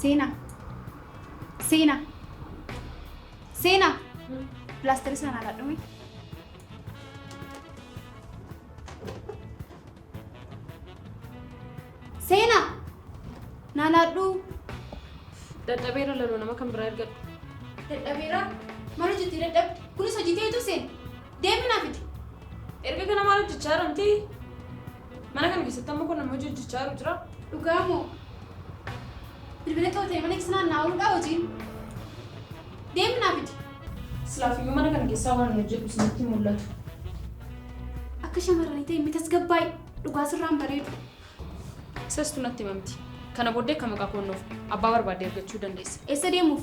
Seenaa. Seenaa. Seenaa. Pilaastara sana alaa dhume. Seenaa. Naa laadhu. Dadhabeera laloo nama kan biraa ergadhu. Dadhabeera. Maal hojjettee dadhabde? Kunis hojii teetu seen. Deemi naa fidi. Erga kana maal hojjechaa jiramti? Mana kana keessatti amma kun nama hojii hojjechaa jiru jira. Dhugaa moo? Bilbila qabatee mana keessa naanna'aa ooluudhaa hojiin. Deemi naa fidi. Silaafiyyuu mana kana keessaa waan hin hojjedhu isinitti hin mul'atu. Akka shamarranii ta'e mi tasgabbaa'i. Dhugaa sirraan bareedu. Isastu natti hima miti. Kana booddee akka maqaa koo hin dhoofne. Abbaa barbaadde ergachuu dandeessa. Eessa deemuuf?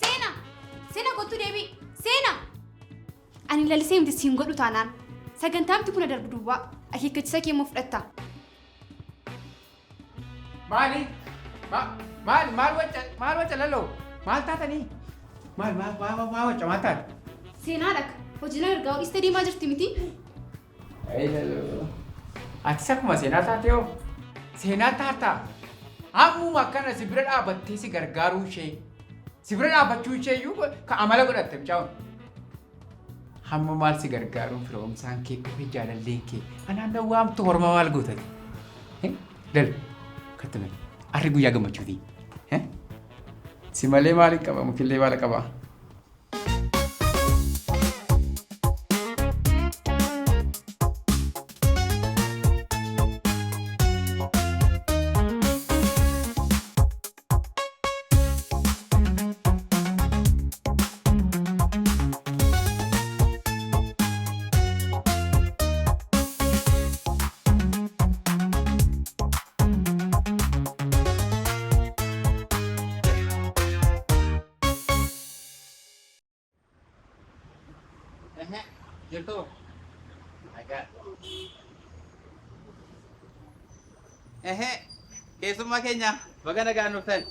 Seena! Seena kottu deebi'i! Seena! Ani lalisee miti siin godhu taanaan. Sagantaamti kuna darbu duwwaa. Akeekkachisa kee immoo fudhatta. Maali? Maal maal wacca maal wacca laloo? Maal taatanii? Maal maal maal maal wacca maal taate? Seenaa dhaka. Hojii na ergaa dhiistee deemaa jirti miti. Ayi laloo. Atis akkuma seenaa taate hoo? Seenaa taataa? Ammuma akkana si bira dhaabattee si gargaaruu ishee. Si bira dhaabbachuu ishee iyyuu ka amala godhatte mucaan. Hamma maal si gargaaruun firoomsaan kee dhufe jaalalleen kee anaan na waamtu horma maal gootati? Lal kattu lal arri guyyaa gammachuuti. Si malee maal hin qaba mukillee maal qaba? Jirtuu? Nagaa. Ehe, keessummaa keenya baga nagaan dhuftan.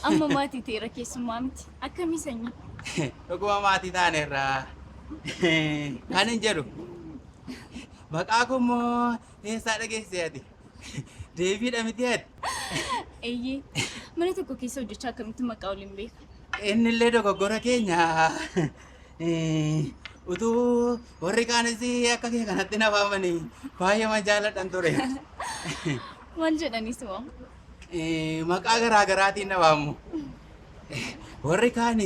Amma maatii ta'eera keessummaa miti. Akkamii sanyii? Dhuguma maatii taaneerra. Kan hin jedhu. Maqaa koo immoo eessaa dhageesse ati? Deebiidha miti ati? Eeyyee. Mana tokko keessa hojjechaa akkamitti maqaa waliin beeka? Innillee dogoggora keenya. Utuu warri kaanis akka kee kanatti na waamanii baay'eema jaalladhan ture. Maal jedhanis moo? Maqaa garaa garaatiin na waamu. Warri kaan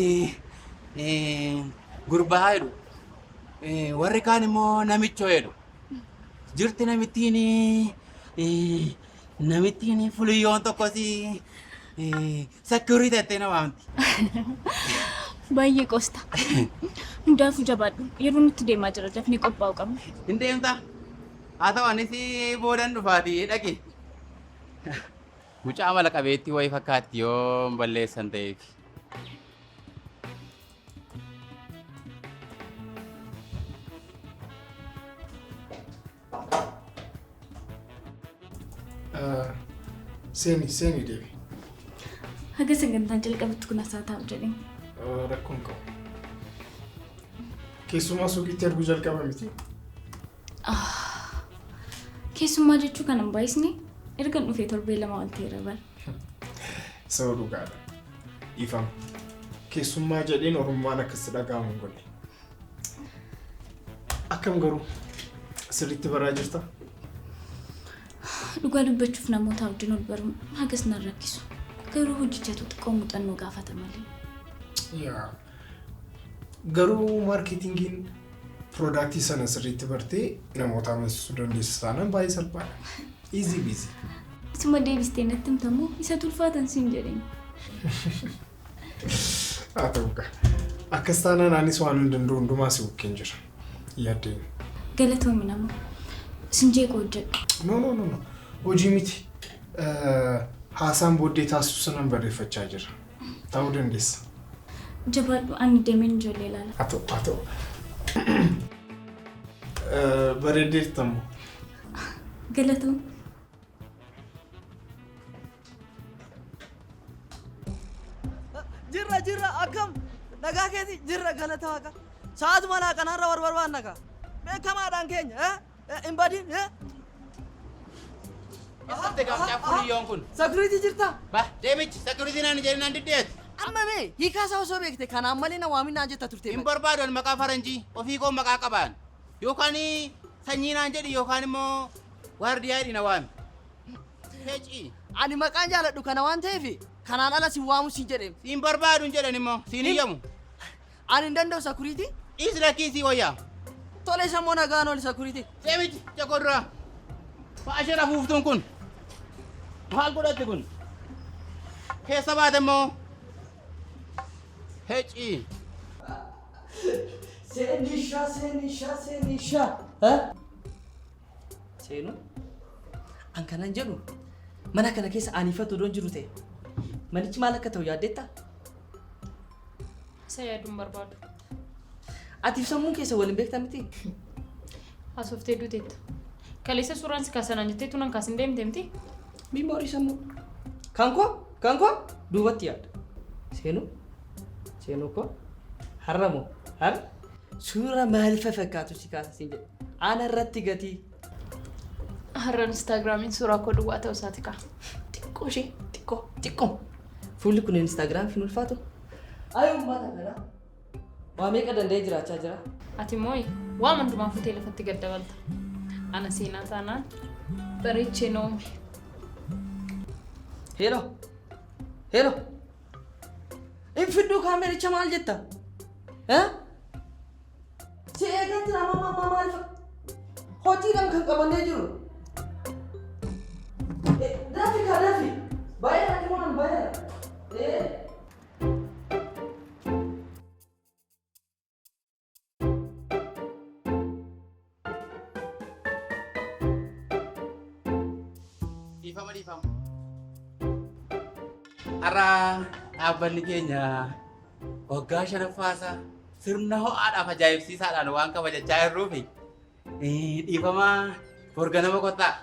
gurbaa jedhu. Warri kaan immoo namichoo jedhu. Jirti namittiin namittiin fuliyyoon tokkos Sakkurii tattee na waamti. Baay'ee qoosta. Hundaafuu jabaadhu. Yeroo nutti deemaa jira. Dafnee qophaa'uu qabna. Hin deemta? Haa ta'u anis boodan dhufaati dhaqi. Mucaa amala qabeettii wayii fakkaatti yoo hin balleessan ta'eef. Seeni seeni deebi. Haga sagantaan jalqabutti kun asaa taa'u jedheen. Rakkoon qabu. Keessumaa suuqiitti arguu jalqaba miti. Keessummaa jechuu kan hin baay'isne ergan dhufee torbee 2 ol ta'eera bara. Saba dhugaadha. Dhiifama. Keessummaa jedheen oromummaan akkasitti dhaga'amu hin godhe. Akkam garuu sirriitti baraa jirta? Dhugaa dubbachuuf namoota wajjin ol baruun hagas nan rakkisu. Garuu hojichatu xiqqoo muuxannoo gaafata malee. Yaa. Garuu maarkeetingiin piroodaaktii sana sirriitti bartee namoota amansiisuu dandeessa taanaan baay'ee salphaadha. Easy busy. Isuma deebistee natti himtamoo isa tulfaatan siin jedheen. Haa ta'u gaa. Akkas taanaan anis waan hin danda'u hundumaa si bukkeen jira. Yaaddeen. Galatoomi namoo. Sin jeequ hojjedhu. No no no no. Hojii miti. Haasaan booddee taasisu sanan barreeffachaa jira. Ta'uu dandeessa. Jabaadhu ani deemeen ijoollee ilaala. Haa ta'u haa ta'u. Bareeddeerta immoo. Galatoomi. Jirra jirra akkam nagaa keeti jirra galata waaqa sa'aatuma laa kanarra war barbaanna kaa beekamaadhaan keenya eh, eh, hin badin eh. Eessatti gaafachaa fuliyyoon kun? Sakuriitii jirta? Ba deemichi sakuriitii naan jedhin naan diddeeti. Amma mee hiikaa isaa osoo beekte kanaan malee na waaminaa jetta turte. Hin barbaadu ani maqaa faranjii ofii koo maqaa qabaan. Yookaan sanyii naan jedhi yookaan immoo waardiyaa jedhi na waami. Hecii. Ani maqaan jaaladhu kana waan ta'eef kanaan ala sin waamu sin jedhe. Siin barbaadu hin jedhan immoo siin iyyamu. Ani hin danda'u sakuriitii. Dhiisi lakkii sii wayyaa. Tole isa immoo nagaan oli sakuriitii. Deemichi cakoo duraa. Faasheen afuuftuun kun. Maal godhatti kun? Keessa baate immoo. Hecii. Seenisha seenisha seenisha. Seenu an kanan jedhu mana kana keessa aniifatu odoon jiru ta'e manichi maal akka ta'u yaaddeetta? Isa yaaduun barbaadu. Atiif sammuun keessa waliin beektaa miti? Haasooftee duuteetta. Kaleessa suuraan si kaasanaan jettee tunan kaasin deemte miti? Memory sammuu. Kan koo duubatti yaadda. Seenu seenu koo har'a moo har'a suura maaliif fakkaatu si kaasa siin jedhe ana irratti gatii. Har'a Instaagiraamiin suuraa koo duwwaa ta'uu isaati kaa. Xiqqoo ishee xiqqoo xiqqoo. Fuulli kun Instaagiraam hin ulfaatu. Ayi uummata kana waa meeqa danda'ee jiraachaa jira. Ati immoo waan hundumaa fuutee lafatti gad dabalta. Ana seenaa taanaan bareechee na uume. Hello. Hello. Infidduu kaamericha maal jetta? Si eegan jira amma amma maaliif hojiidhaan kan qabannee jiru. Dafi kaa dafi. Baay'eedha dhimmoon baay'eedha. Dhiifama dhiifama. Har'a dhaabbanni keenya waggaa shanaffaasaa sirna ho'aadhaaf ajaa'ibsiisaadhaan waan kabajachaa jirruufi dhiifama borganama kottaa.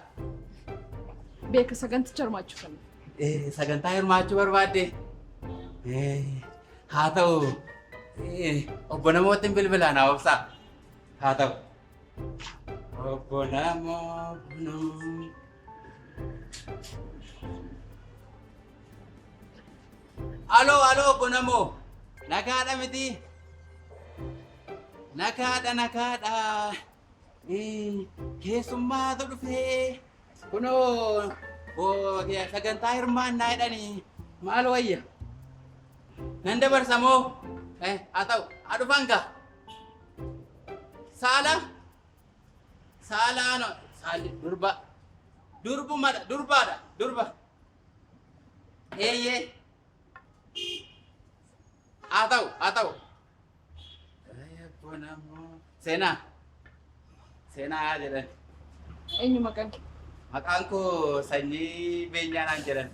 Beeka saganticha hirmaachuu kan. Sagantaa hirmaachuu barbaadde haa ta'u obbo Namootti bilbilaa naa obsaa haa ta'u. Obbo Namoo Namoo. Aloo aloo obbo Namoo nagaadha miti. Nagaadha nagaadha. Keessummaatu dhufee kunoo sagantaa hirmaannaa jedhanii maal wayya? Nan dabarsa moo? Haa ta'u haa dhufan gaa. Saala saala no saalli durba durbumadha durbaadha durba. Eeyyee. Haa ta'u haa ta'u. Seenaa seenaa jedhan. Eenyu maqaan kee? Maqaan koo Sanyii Beenyaanaan jedhan.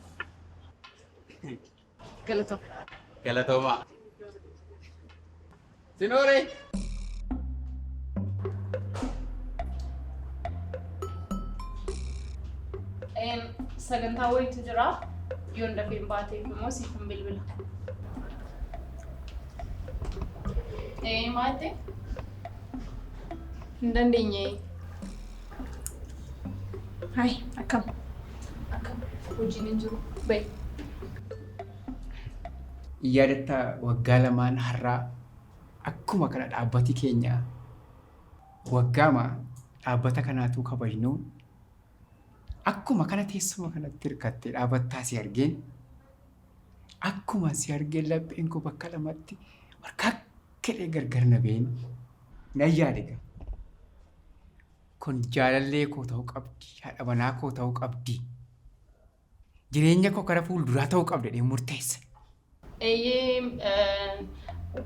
Galatooma. Galatooma. Sinoore. Sagantaa wayiitu jira. Yoon dafeen baateef immoo siifan bilbila. Maal ta'e? Hin dandeenye. Hai, akkam? Akkam hojiin hin jiru. Bayi. Yaadatta waggaa lamaan har'aa akkuma kana dhaabbati keenya waggaama dhaabbata kanaatu kabajnu akkuma kana teessuma kanatti hirkattee dhaabbattaa si argeen akkuma si argeen lapheen koo bakka lamatti harka kedhee gargar na been nan yaade gaa. Kun jaalallee koo ta'uu qabdi, haadha manaa koo ta'uu qabdi. Jireenya koo gara fuulduraa ta'uu qabdi jedhee murteessa. Eeyyee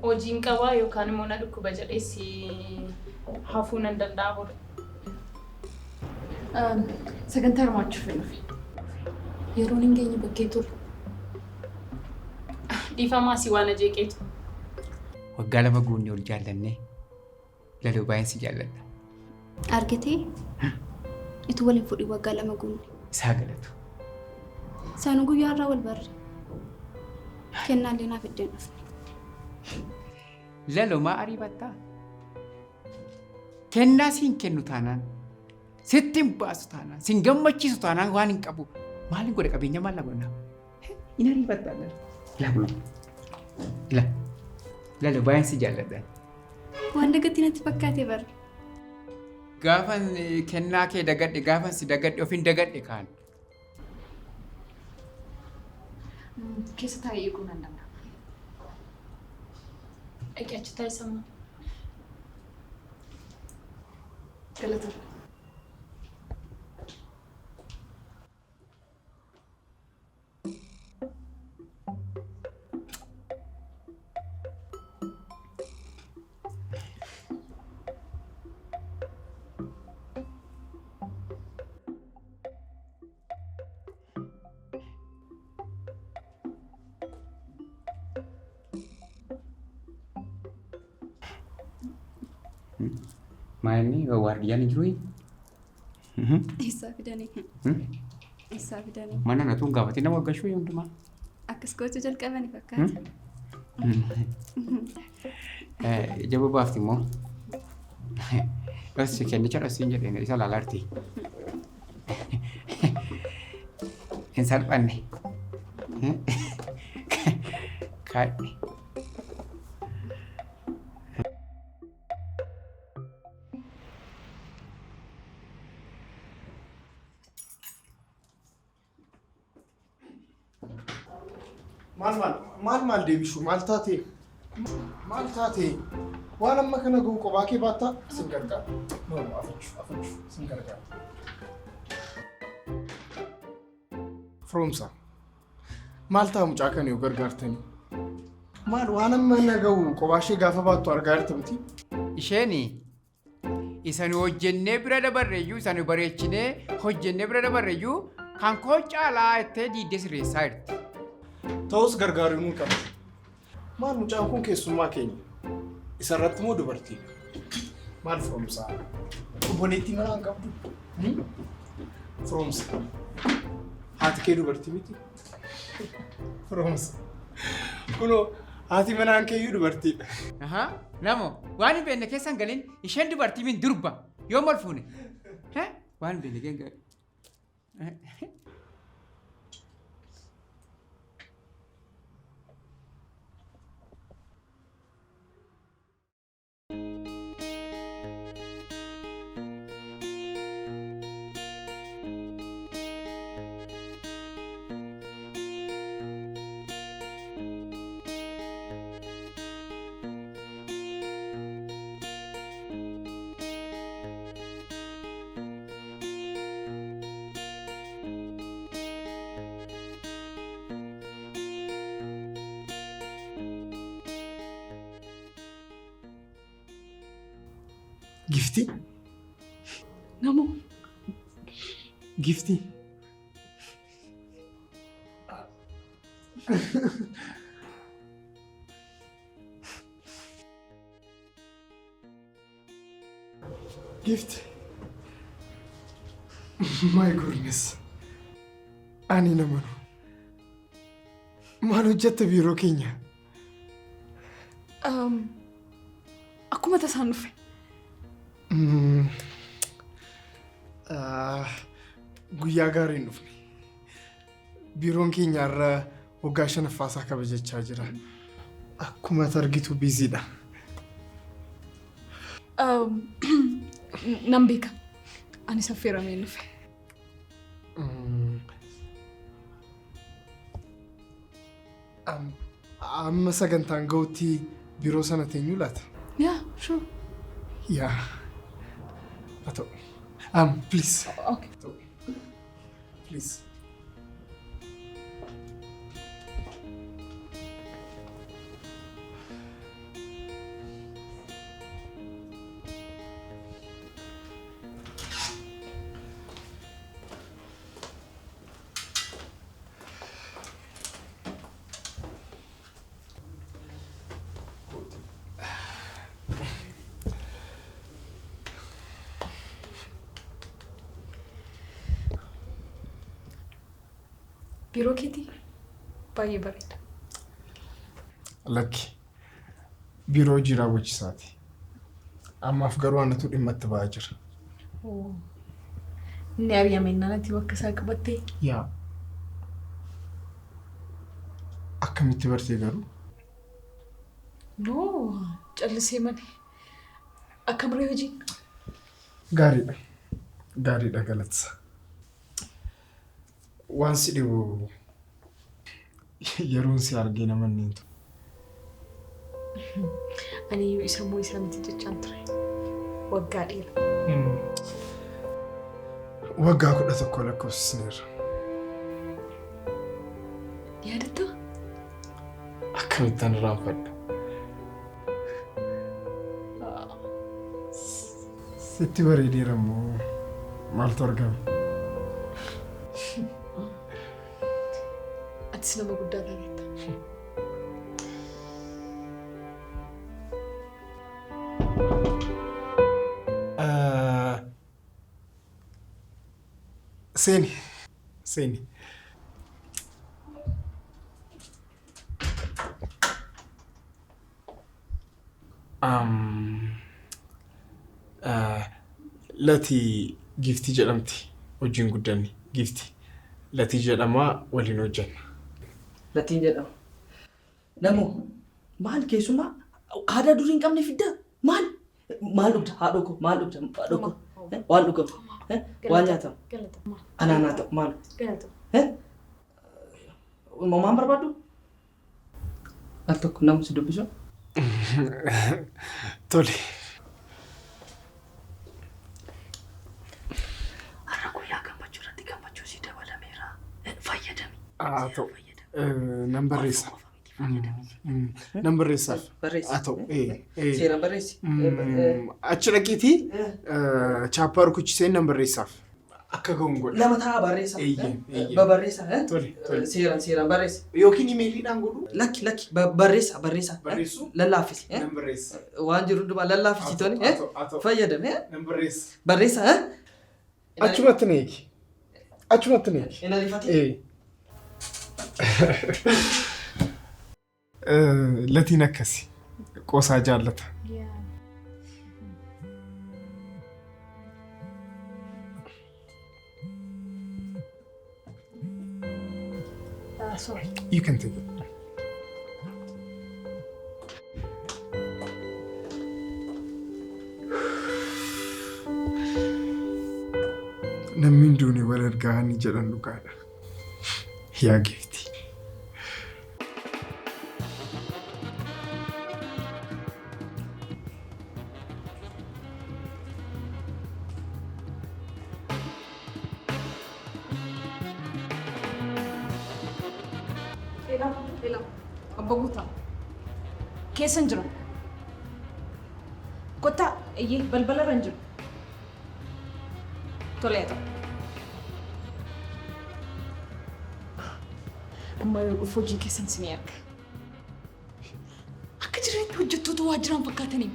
hojiin qabaa yookaan immoo na dhukkuba jedhees hafuu nan danda'a booda. Sagantaa hirmaachuuf hin dhufe. Yeroon hin geenye bakkee ture. Dhiifamaa si waan ajeeqeetu. Waggaa 2 guunnee ol jaallannee laloo baay'een si jaalladha. Argitee itu waliin fudhii waggaa 2 guunne. Isaa galatu. Isaanuu guyyaa irraa wal barre. Kennaallee naaf iddeen dhufne. Laloo maa ariifattaa? Kennaa siin kennu taanaan Sitti hin baasu taanaan, sin gammachiisu taanaan waan hin qabu. Maaliin godhe qabeenya maal lafa naa? Hin ariifattaa lala. Ilaa kun. Ilaa. Ilaa baay'een si jaalladha. Waan dagatti natti fakkaate bara. Gaafan kennaa kee dagadhe, gaafan si dagadhe, ofin dagadhe kaan. Keessa taa'ee eeguu nan danda'a. Dhaqi achi taa'i Sammuu. Galatoomna. Maayini waardiyyaan hin jiruu? Eessaa fidanii? Eessaa fidanii? Mana na tuun gaafatee nama gashuu hundumaa. Akkas gochuu jalqabani fakkaata. Ija babaafti immoo. Dhossi kennicha dhossi hin jedheen isa laalaarti. Hin salphanne. Kaadhi. Maal maal maal maal deebishu maal taate maal taate waan amma kana ga'u kophaa kee baattaa sin gargaara. No no afachu afachu sin gargaara. Firoomsa maal ta'a mucaa kana yoo gargaartanii? Maal waan amma na ga'u kophaa ishee gaafa baattu argaa jirta miti? Isheen isa nu hojjennee bira dabarreeyyuu isa nu bareechinee hojjennee bira dabarreeyyuu kan koo caalaa jettee diiddee sirreessaa jirti. Ta'us gargaaruu ni qaba. Maal mucaan kun keessummaa keenya? Isarratti moo dubartii? Maal firoomsaa? Obboleettii manaa hin qabdu? Firoomsa. Haati kee dubartii miti? Firoomsa. Kunoo haati manaan keeyyuu dubartiidha. Ahaa, namo waan hin beekne keessa hin galin isheen dubartii min durba yoo mal fuune. Waan hin beekne keessa hin galin. Giftii? Namoo. Giftii? Gifti. My goodness. Ani namanu. Maal hojjetta biiroo keenya? Akkuma tasaan dhufe. Guyyaa gaarii hin dhufne. Biiroon keenya har'a waggaa shanaffaa kabajachaa jira. Akkuma ati argitu biiziidha. Nan beeka. Ani saffeeramee dhufe. Amma sagantaan ga'utti biiroo sana teenyuu laata? Yeah, sure. Yeah. Haa ta'u. Please. Okay. Please. Biiroo keetii baay'ee bareeda. Lakki biiroo hojii raawwachiisaati. Ammaaf garuu anatu dhimma itti ba'aa jira. Inni ari'amennaan ati bakka isaa qabattee? Yaa. Akkamitti bartee garuu? No, callisee malee. Akkam ree hojiin? Gaariidha. Gaariidha galatsa. Waan si dhibu yeroon si argee nama hin ture. Ani iyyuu isa moo isa miti jechaan ture. Waggaa dheeraa. Waggaa 11 lakkoofsisneerra. Yaadattaa? Akkamittan irraanfadha? Sitti bareedeera moo maaltu argame? Atis nama guddaa taateetta. Seeni. Seeni. Lati Giftii jedhamti. Hojiin guddanni Giftii. Latii jedhamaa waliin hojjenna. Latiin jedhama. Namoo maal keessumaa aadaa durii hin qabne fiddaa? Maal? Maal dhugda haadhoo koo? Maal dhugda haadhoo koo? Waan dhugamu? Waan nyaatamu? Anaan haa ta'u maal? Maal barbaaddu? Al tokko namni si dubbisu. Tole. Har'a guyyaa gammachuu irratti gammachuu si dabalameera. Fayyadami. Haa ta'u. Nan barreessa. Nan barreessaaf. Barreessi. Haa ta'u. Seeraan barreessi. Achi dhaqiitii chaappaa rukuchiseen nan barreessaaf. Akka ga'uun godha. Lama ta'a barreessa. Barreessa. Tole. Seeraan seeraan barreessi. Yookiin imeeliidhaan godhu. Lakki lakki barreessa barreessa. Barreessu? Lallaaffisi. Nan barreessa. Waan jiru hundumaa lallaaffisi toni. Fayyadame. Nan barreessa. Barreessa. Achumatti na eegi. Achumatti na eegi. Hin ariifatin. Latiin akkasi. Qoosaa jaallata. Sorry. You can take it. Namni hunduun wal argaa ni jedhan dhugaadha. Yaa Giftii. Ela, ela, obbo Guutaa. Keessa hin jiran. Kottaa, eeyyee balbala irra hin jiru. Tole haa ta'u. Amma yoo dhufu hojii keessan isin arga. Akka jiranitti hojjettoota waajjiraan fakkaatanii.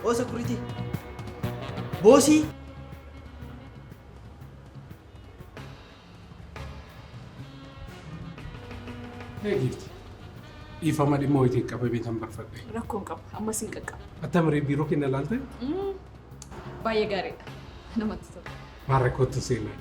Oo security. Boosii. Ee Gifti. Dhiifama dhimma wayitiin qabamee tan barfadhe. Rakkoon qabu. Ammas hin qaqqabu. Attamaree biiroo kenna laalte? Baay'ee gaariidha. Namatti tola. Maal rakkootti seenaa?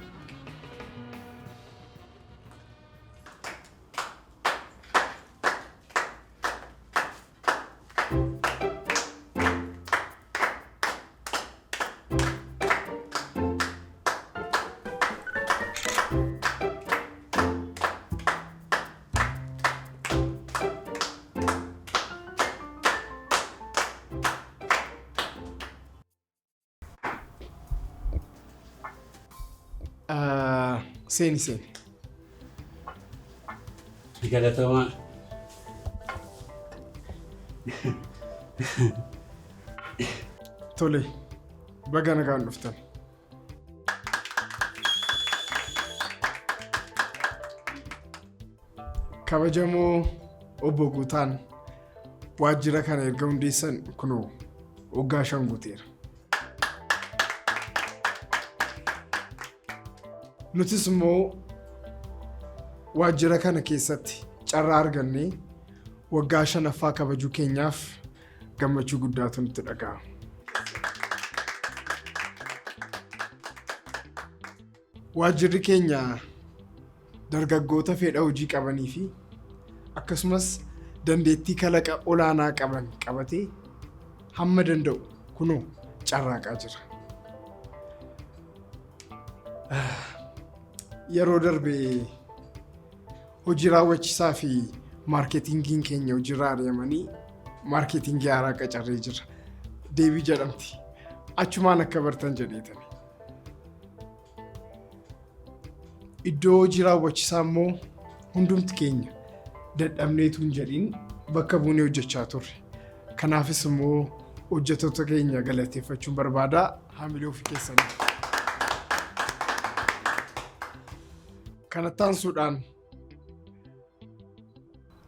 Seeni seeni. Galatooma. Tole, baga nagaan dhuftan. Kabajamoo Obbo Guutaan waajjira kana erga hundeessan kunoo waggaa 5 guuteera. Nutis immoo waajjira kana keessatti carraa argannee waggaa shanaffaa kabajuu keenyaaf gammachuu guddaatu nutti dhaga'ama. Waajjirri keenya dargaggoota fedha hojii qabanii fi akkasumas dandeettii kalaqa olaanaa qaban qabatee hamma danda'u kunoo carraaqaa jira. Yeroo darbe hojii raawwachiisaa fi maarkeetingiin keenya hojiirraa ari'amanii maarkeetingii haaraa qacarree jira. Deebii jedhamti. Achumaan akka bartan jedheetani. Iddoo hojii raawwachiisaa immoo hundumti keenya dadhabneetu hin jedhiin bakka buunee hojjechaa turre. Kanaafis immoo hojjettoota keenya galateeffachuun barbaada. Haamilee ofii keessanii. Kanatti aansuudhaan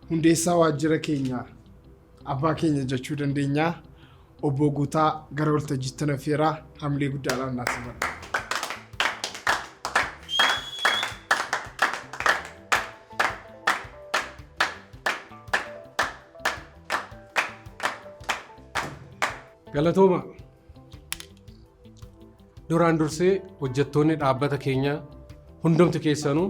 hundeessaa waajjira keenyaa abbaa keenya jechuu dandeenya Obbo Guutaa gara waltajjiitti na affeeraa hamilee guddaadhaan naa simadha. Galatooma. Duraan dursee hojjettoonni dhaabbata keenyaa hundumti keessanuu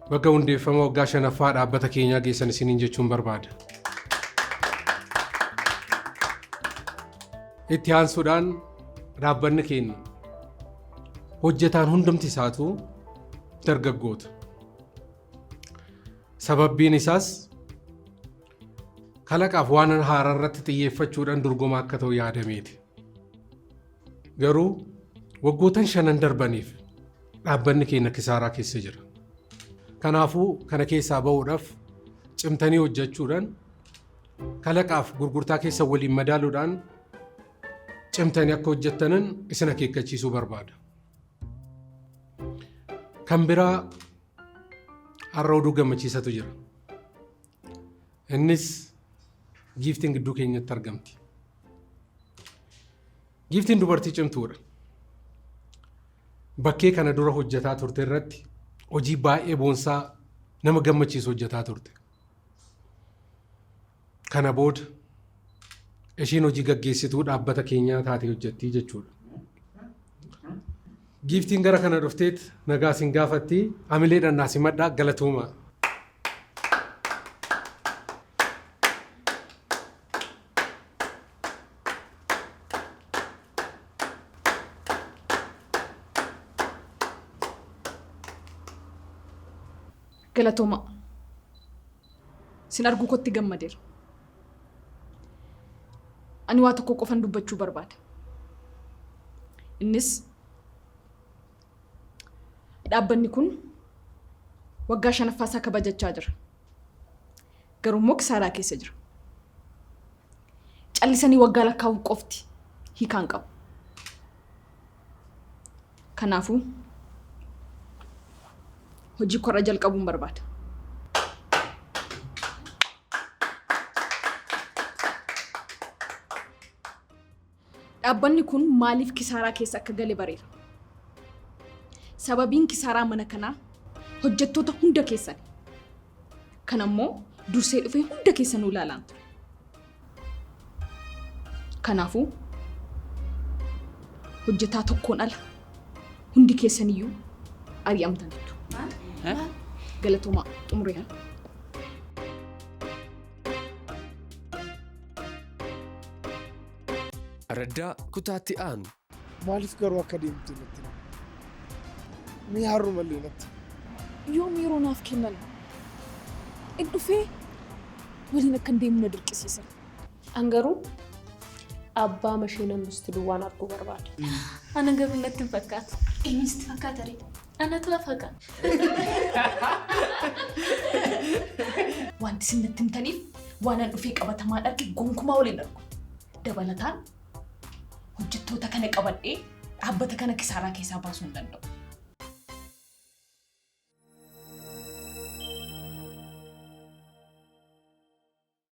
baga hundeeffama waggaa shanaffaa dhaabbata keenyaa geessan isiniin jechuun barbaada. Itti aansuudhaan dhaabbanni keenya hojjetaan hundumti isaatuu dargaggoota. Sababbiin isaas kalaqaaf waan haaraa irratti xiyyeeffachuudhaan dorgomaa akka ta'u yaadameeti. Garuu waggootan shanan darbaniif dhaabbanni keenya kisaaraa keessa jira. Kanaafuu kana keessaa ba'uudhaaf cimtanii hojjechuudhaan kalaqaaf gurgurtaa keessa waliin madaaluudhaan cimtanii akka hojjettanan isin akeekkachiisuu barbaada. Kan biraa har'a oduu gammachiisatu jira. Innis giiftiin gidduu keenyatti argamti. Giiftiin dubartii cimtuudha. Bakkee kana dura hojjetaa turte irratti hojii baay'ee boonsaa nama gammachiisu hojjetaa turte. Kana booda ishiin hojii gaggeessituu dhaabbata keenyaa taatee hojjettii jechuudha. Giiftiin gara kana dhufteet nagaa isin gaafatti hamileedhaan naa simadhaa galatoomaa. Galatoomaa. Sin arguu kootti gammadeera. Ani waa tokko qofan dubbachuu barbaada. Innis dhaabbanni kun waggaa shanaffaa isaa kabajachaa jira. Garuu immoo kisaaraa keessa jira. Callisanii waggaa lakkaa'uun qofti hiikaa hin qabu. Kanaafuu hojii korra jalqabuun barbaada. Dhaabbanni kun maaliif kisaaraa keessa akka gale bareera. Sababiin kisaaraa mana kanaa hojjettoota hunda keessani. Kana immoo dursee dhufee hunda keessanuu ilaalaan ture. Kanaafuu hojjetaa tokkoon ala hundi keessaniyyuu ari'amtaniittu. Galatoomaa xumureera. Araddaa kutaatti aanu. Maaliif garuu akka deemte natti himi. Mee har'umallee natti himi. Yoom yeroo naaf kennan in dhufee waliin akkan deemu na dirqisiisan. An garuu abbaa mashee nammisti duwwaan arguu barbaada. Ana garuu natti hin fakkaatu. Eenyu sitti fakkaata ree? Anatu hafaqa. Wanti isin natti himtaniif waanan dhufee qabatamaan arge gonkumaa waliin argu. Dabalataan hojjettoota kana qabadhee dhaabbata kana kisaaraa keessaa baasuu hin danda'u.